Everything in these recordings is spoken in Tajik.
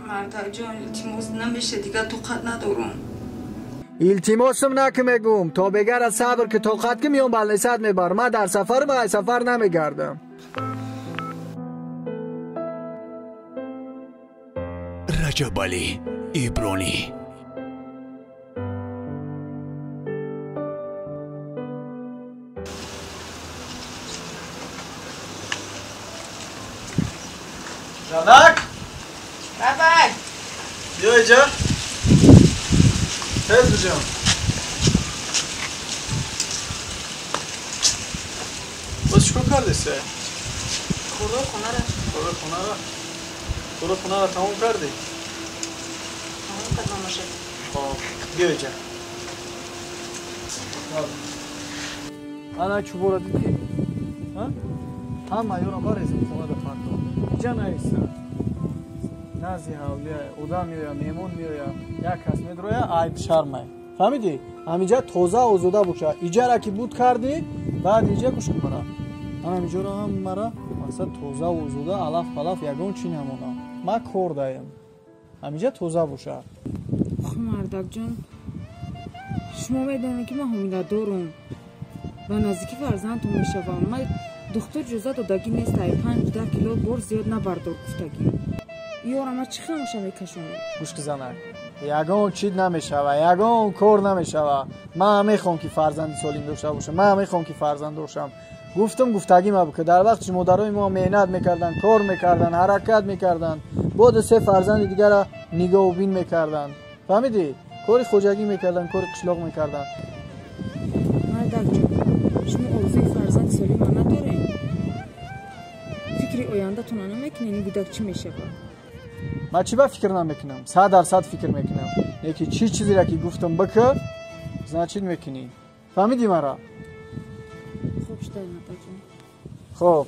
Мардакҷон, илтимос, намеша, дигар тоқат надорам. Илтимосам наки мегум, то бегара сабр ки тоқат ки миён балнесат мебар. Ман дар сафарам, ай сафар намегардам. Раҷабалӣ Ибронӣ. Занак! Бабай! Биё иҷа. Тез биҷон. Боз чӣ кор кардисе? Хӯрои хонара. Хӯрои хонара? Хӯрои хонара тамом кардӣ? Тамом кардам, бошад. Хоб, биё иҷа. Ана чӯбора дидӣ? Ҳама ёро барезем хонада партов. Иҷа наиста. Назди ҳавлия одам меоя, меҳмон меоя, як кас медроя, айб шармай. Фаҳмидӣ? Ҳамиҷа тоза озода боша. Иҷара ки буд кардӣ, баъд иҷа гӯш кун мара. Ман ҳамиҷоро ҳам мара мақсад тоза озода, алаф палаф ягон чӣ намонам. Ман кор даем. Ҳамиҷа тоза боша. Ох, мардакҷон, шумо медонед ки ман ҳомиладорум. Ба наздики фарзандтон мешавам. Ман духтур иҷоза додагӣ нест, ай 5-10 кило бор зиёд набардор гуфтагӣ. Ёра, ман чӣ хелмоша мекашонам? Гӯш ки занак, ягон чиз намешава, ягон кор намешава. Ман мехоҳам ки фарзанди солим дошта бошам, ман мехоҳам ки фарзанд дошам. Гуфтам гуфтагӣ ма ки дар вақти модарои мо меҳнат мекарданд, кор мекарданд, ҳаракат мекарданд, боз се фарзанди дигара нигоҳубин мекарданд. Фаҳмидӣ? Кори хоҷагӣ мекарданд, кори қишлоқ мекарданд. Мардакҷон, шумо орзуи фарзанди солима надоред? Фикри ояндатона намекунед, ин кӯдак чӣ мешавад? Ман чӣ ба фикр намекунам? 100% фикр мекунам. Яки чӣ чизеро ки гуфтам бикӣ, значит мекунӣ. Фаҳмидӣ мара? Хуб шуд, мардакҷон. Хуб.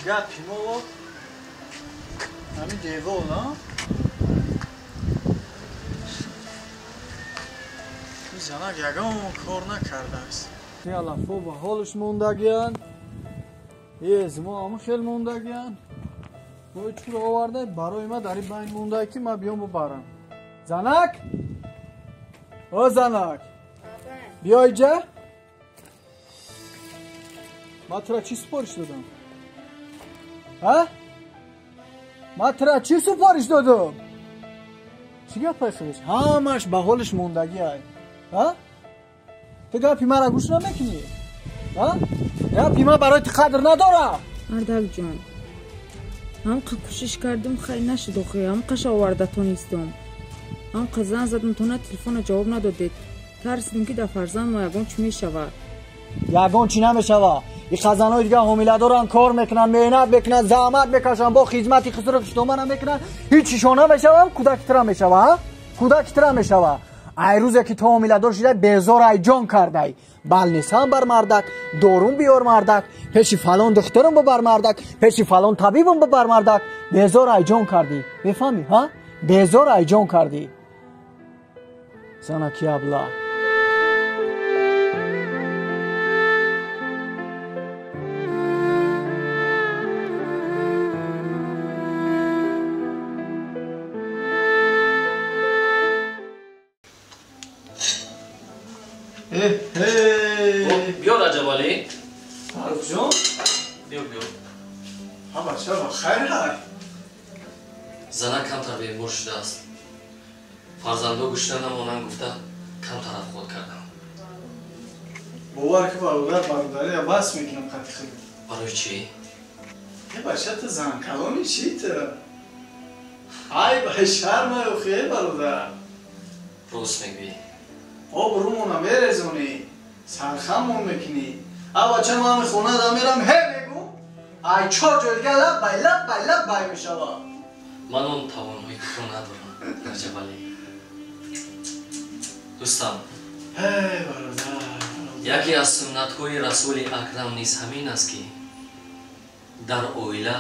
Гапи мо ҳамин девол, на? Ин занак ягон кор накардааст. Алафо ба ҳолаш мондагиянд, мо ҳама хел мондагиянд. Бо чуро оварда барои ма дар ин байн монда ки ман биём бубарам. Занак! О занак! Биё иҷа. Ман тура чӣ супориш додам? Ҳа? Ман тура чӣ супориш додам? Чӣ гапай худаш? Ҳамаш ба ҳолаш мондагиай. Ҳа? Ту гапи мара гӯш намекунӣ? Ҳа? Гапи ман барои ту қадр надорам. Мардакҷон, ҳамқа кӯшиш кардам, хай нашуд охи, ҳамқаша оварда тонистам. Ҳамқа зан задам, то на телефона ҷавоб надодед. Тарсидам ки дар фарзанд мо ягон чӣ мешавад. Ягон чӣ намешавад. И хазанои дигар ҳомила доранд, кор мекунанд, меҳнат мекунанд, заҳмат мекашанд, бо хизмати хусуру хиштомана мекунанд, ҳеҷ чишон намешаванд, кӯдаки тира мешава, ҳа? Кӯдаки тира мешава. Ай рӯзе ки ту ҳомиладор шидай, безор ай ҷон кардай. Балнисам бар мардак, дорум биёр мардак, пеши фалон духтурум бибар мардак, пеши фалон табибум бибар мардак. Безор ай ҷон кардӣ. Мефаҳмӣ, ҳа? Безор ай ҷон кардӣ. Занаки абла. Биё, Раҷабалӣ. Фаррухҷон? Биё, биё. Ҳа, бача, ба хайр ҳай. Зана камтар бемор шудааст. Фарзандо гушна намонанд гуфта камтар афход кардам. Бовар ки бародар, бародария бас мекунам қати худ. Барои чӣ? Е, бача, ту занкалони чӣ ту? Ай, ба шармай охи, бародар. Рост мегӯӣ. Обрӯмона мерезонӣ, сархаммон мекунӣ. А бача, ман ҳами хона да мерам, ҳе мегӯм, ай чор ҷой дига лаббай, лаббай, лаббай мешава. Ман он тавонои туро надорам, Раҷабалӣ. Дӯстам, ҳей, бародар. Яке аз суннатҳои Расули Акрам низ ҳамин аст, ки дар оила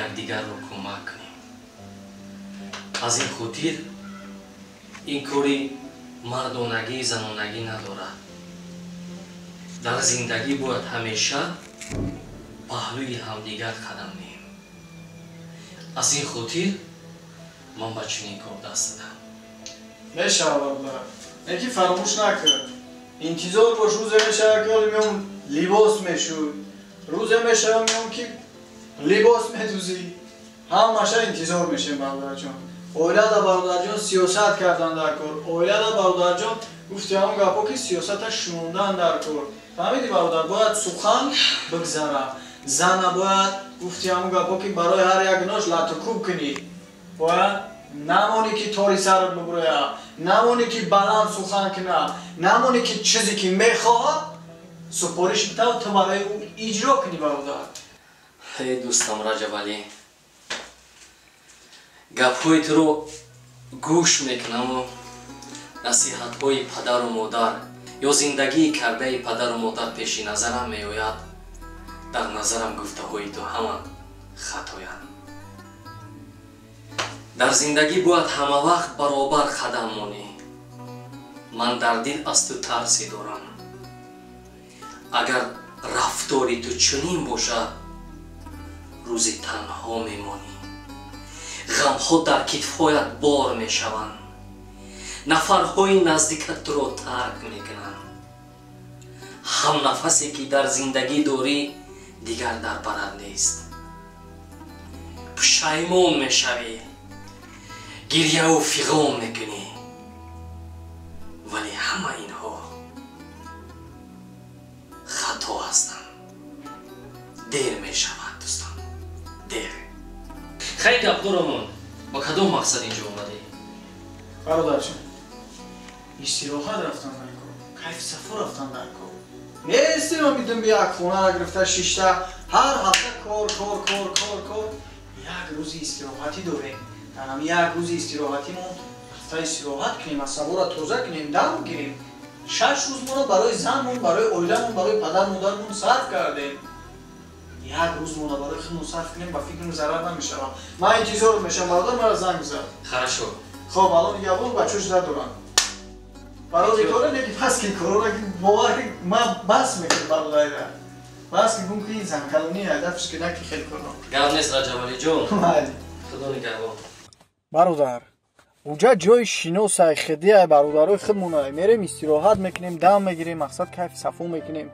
якдигарро кӯмак кунем. Аз ин хотир ин кори мардонагӣ занонагӣ надорад. Дар зиндагӣ бояд ҳамеша паҳлӯи ҳамдигар қадам ниҳем. Аз ин хотир ман ба чунин кор даст дадам. Мешавад, бародар. Неки фаромӯш накун. Интизор бош, рӯзе мешавад, ки ҳоле меом либос мешӯй. Рӯзе мешавад, меом ки либос медӯзӣ. Ҳамаша интизор мешем, бародарҷон. Оилада, бародарҷон, сиёсат кардан дар кор. Оилада, бародарҷон, гуфти ҳамон гапҳо, ки сиёсата шунондан дар кор. Фаҳмидӣ, бародар, бояд сухан бигзара. Зана бояд, гуфти ҳамон гапҳо, ки барои ҳар як нош латукӯб кунӣ. Бояд намонӣ, ки тори сарат бибурӯя, намонӣ, ки баланд сухан куна, намонӣ, ки чизе ки мехоҳад супориш битаву ту барои ӯ иҷро кунӣ, бародар. Эй дӯстам Раҷабалӣ, гапҳои туро гӯш мекунаму насиҳатҳои падару модар ё зиндагии кардаи падару модар пеши назарам меояд. Дар назарам гуфтаҳои ту ҳама хатоянд. Дар зиндагӣ бояд ҳамавақт баробар қадам монӣ. Ман дар дил аз ту тарсе дорам. Агар рафтори ту чунин бошад, рӯзи танҳо мемонӣ. Ғамҳо дар китфҳоят бор мешаванд. Нафарҳои наздикат туро тарк мекунанд. Ҳамнафасе ки дар зиндагӣ дорӣ, дигар дар барат нест. Пушаймон мешавӣ, гирьяву фиғон мекунӣ. Вале ҳама инҳо хато ҳастанд. Дер мешавад, дӯстон, дер. Хай, гапдорамон, ба кадом мақсад инҷо омадӣ? Бародарҷон, истироҳат рафтан дар кор, кайфи сафо рафтан дар кор. Нестем бидум як хонаро гирифта шишта, ҳар ҳафта кор, кор, кор, кор, кор. Як рӯзи истироҳатӣ дорем. Дар ҳамин як рӯзи истироҳатимон ҳафта истироҳат кунем, асабора тоза кунем, дам гирем. 6 рӯз моро барои занмон, барои оиламон, барои падар модармон сарф кардем. Як рӯз моро барои худмон сарф кунем, ба фикрам зарар намешавам. Ман интизор мешавам, бародар, маро занг зад. Хорошо. Хоб, алон ягон бачаҳо жда доранд. Барои кора неки пас ки корора ки бовар ки ман бас мекунам, бародарира. Бас ки гум ки занкалонӣ ҳадафш ки наки хел корро. Гап нест, Раҷабалиҷон. Майли. Худо нигаҳбон. Бародар, уҷа ҷои шиносай, хидиай, бародарои худмонай. Мерем истироҳат мекунем, дам мегирем, мақсад кайфи сафо мекунем.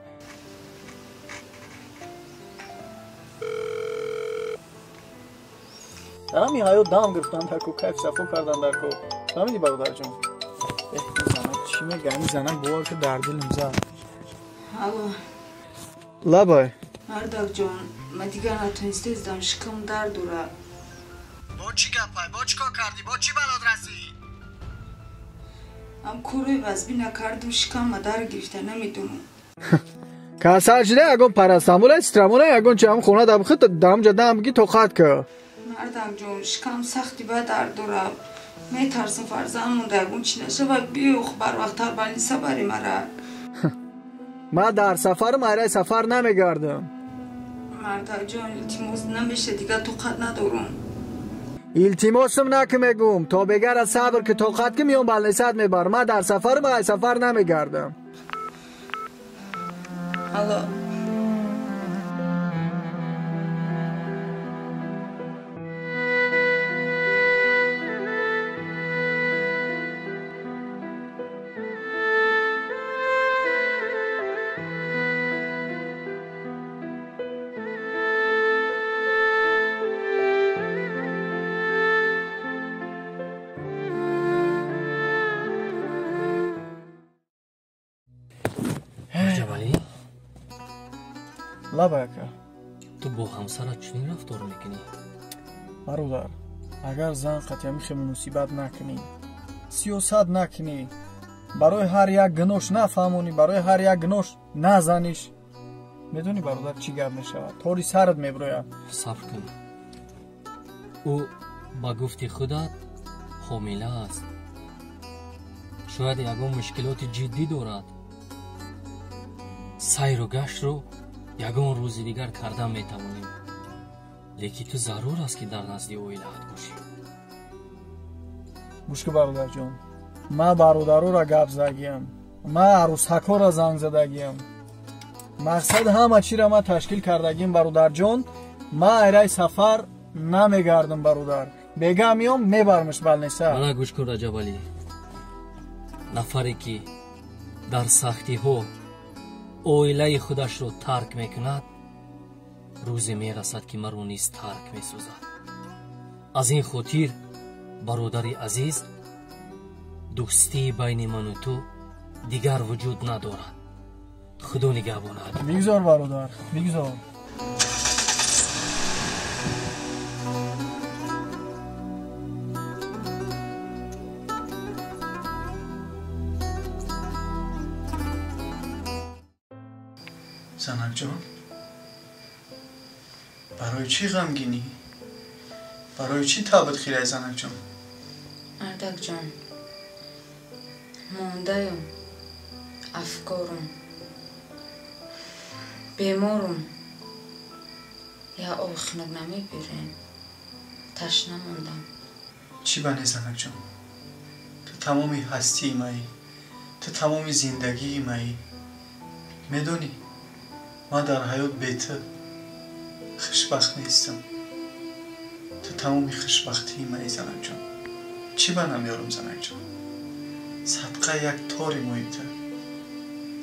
Дар ҳамин ҳаёт дам гирифтан дар кор, кайф сафо кардан дар кор. Фаҳмидӣ, бародарҷон? Эҳ, занак чӣ мега? Ин занак бовар ки дар дилам зад. Алло. Лабай. Мардакҷон, ман дигар натонистаистам, шикам дард дорад. Бо чӣ гапай? Бо чӣ кор кардӣ? Бо чӣ балод расӣ? Ам корҳои вазбӣ накардам, шикамма дард гирифта, намедонам. Касал шуда, ягон парастамола, страмола, ягон чи ҳам хона дам хит, дамҷа дам бигӣ тоқат кар. Мардакҷон, шикам сахти бад дард дорад. Метарсам фарзанд монда ягон чӣ нашавад. Биё барвақттар балниса бари мара. Ман дар сафарам, айрай сафар намегардам. Мардакҷон, илтимос, намеша, дигар тоқат надорам. Илтимосам наки мегум, то бегара сабр ки тоқат ки миён балнисат мебарам. Ман дар сафарам, ай сафар намегардам. Алло. Лабай ака. Ту бо ҳамсарат чунин рафтор мекунӣ? Бародар, агар зан қатъиамихе муносибат накунӣ, сиёсат накунӣ, барои ҳар як гунош нафаҳмонӣ, барои ҳар як гунош назаниш, медонӣ бародар чӣ гап мешавад? Тори сарат меброяд. Сабр кун. Ӯ ба гуфти худат ҳомила аст. Шояд ягон мушкилоти ҷиддӣ дорад. Сайру гаштро ягон рӯзи дигар кардан метавонем. Лекин ту зарур аст, ки дар назди оилаат бошӣ. Гӯш кун бародарҷон, ман бародароро гап задагиам, ман арӯсакҳоро занг задагиам. Мақсад ҳама чиро ман ташкил кардагиам бародарҷон. Ман айраи сафар намегардам бародар. Бега меом, мебармаш балнеса. Мана гӯш кун Раҷабалӣ. Нафаре ки дар сахтиҳо оилаи худашро тарк мекунад, рӯзе мерасад, ки маро низ тарк месозад. Аз ин хотир, бародари азиз, дӯстии байни ману ту дигар вуҷуд надорад. Худо нигаҳбонад. Бигзор бародар, бигзор. Занакҷон, барои чӣ ғамгинӣ? Барои чӣ табат хирай занакҷон? Ардакҷон, мондаям, афкорум, беморум. Я об хунук намебирем. Ташна мондам. Чӣ бане занакҷон? Ту тамоми ҳастии маӣ, ту тамоми зиндагии маӣ. Медонӣ, ман дар ҳаёт бе ту хушбахт нестам. Ту тамоми хушбахтии маӣ занакҷон. Чӣ ба намеёрам занакҷон? Садқа як тори мӯи ту,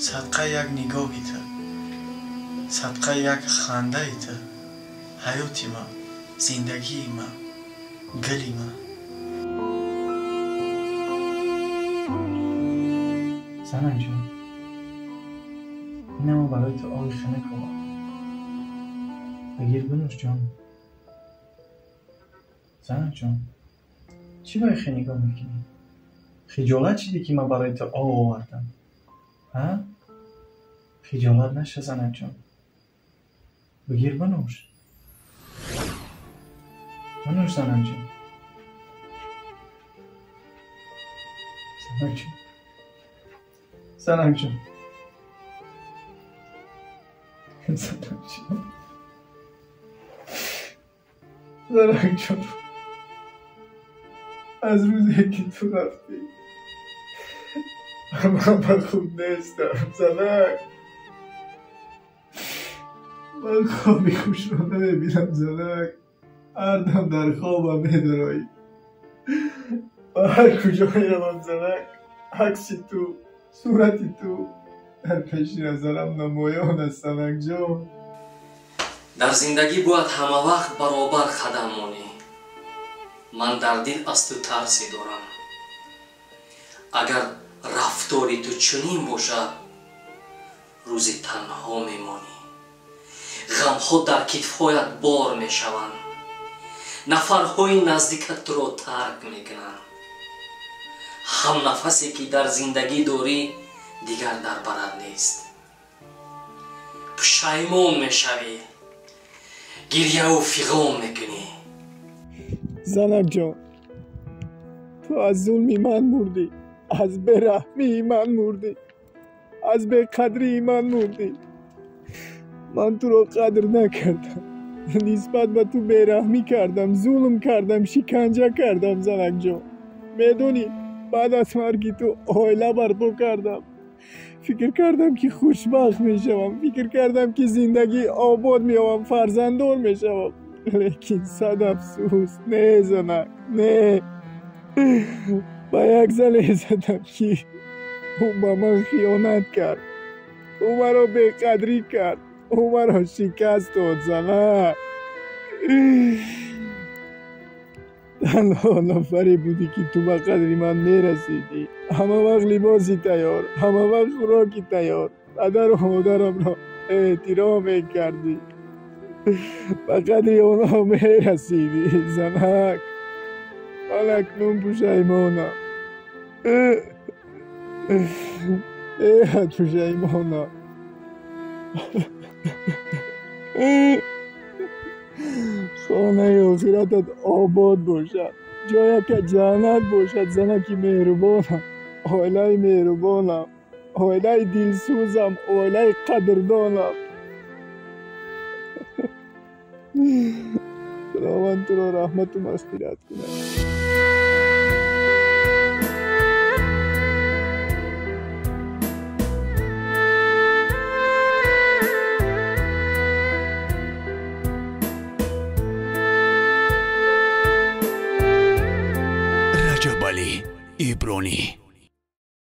садқа як нигоҳи ту, садқа як хандаи ту, ҳаёти ман, зиндагии ман, гули ман. Занакҷон, инама барои ту оби хунук овард. Бигир бинӯш ҷон. Занакҷон, чӣ ба хе нигоҳ мекунӣ? Хиҷолат шидӣ, ки ман барои ту об овардам? Ҳа? Хиҷолат наша занакҷон. Бигир бинӯш. Бинӯш занакҷон. Занакҷон. Занакҷон. Занакҷон. Занакҷон. Аз рӯзе ки ту рафтӣ, ман ба худ нестам занак. Ман хоби хушро намебинам занак. Ҳар дам дар хобам медароӣ. Ба ҳар куҷо меравам занак, акси ту, сурати ту дар пеши назарам намоён аст занакҷон. Дар зиндагӣ бояд ҳамавақт баробар қадам монӣ. Ман дар дил аз ту тарсе дорам. Агар рафтори ту чунин бошад, рӯзи танҳо мемонӣ. Ғамҳо дар китфҳоят бор мешаванд. Нафарҳои наздикат туро тарк мекунанд. Ҳамнафасе ки дар зиндагӣ дорӣ, дигар дар барат нест. Пушаймон мешавӣ, гирьяву фиғон мекунӣ. Занакҷон, ту аз зулми ман мурдӣ, аз бераҳмии ман мурдӣ, аз беқадрии ман мурдӣ. Ман туро қадр накардам, нисбат ба ту бераҳмӣ кардам, зулм кардам, шиканҷа кардам занакҷон. Медонӣ, баъд аз марги ту оила барпо кардам. Фикр кардам, ки хушбахт мешавам, фикр кардам, ки зиндагӣ обод меёбам, фарзанддор мешавам. Лекин сад афсӯс, не занак, не. Ба як зане задам, ки ӯ ба ман хиёнат кард, ӯ маро беқадрӣ кард, ӯ маро шикаст дод занак. Танҳо нафаре будӣ, ки ту ба қадри ман мерасидӣ. Ҳама вақт либоси тайёр, ҳама вақт хӯроки тайёр. Падару модарамро Эҳтиром мекардӣ, ба қадри онҳо мерасидӣ. Занак, ман акнун пушаймонам, беҳад пушаймонам. Хонаи охиратат обод бошад, ҷояка ҷаннат бошад. Занаки меҳрубонам, оилаи меҳрубонам, оилаи дилсӯзам, оилаи қадрдонам. Худованд туро раҳмату мағфират кунад. Раҷабалӣ Ибронӣ.